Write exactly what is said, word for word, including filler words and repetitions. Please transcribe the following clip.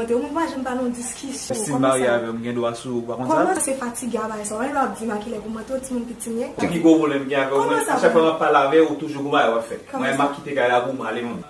Te ou pa janm pa nan diskisyon. Si m marye avè w, m gen dwa sou ou, pa konn sa? Kòman sa se fatige a bagay sa? Wè lè w ap di m a kilè pou mwen tou timoun ki tinye. Ki gwo pwoblèm gen avè w? Kòman Men sa a chak fwa pou- m ap pale avè w, ou toujou gon bagay w ap fè. Kòman Mwen, sa? M ap kite kay la pou m ale menm.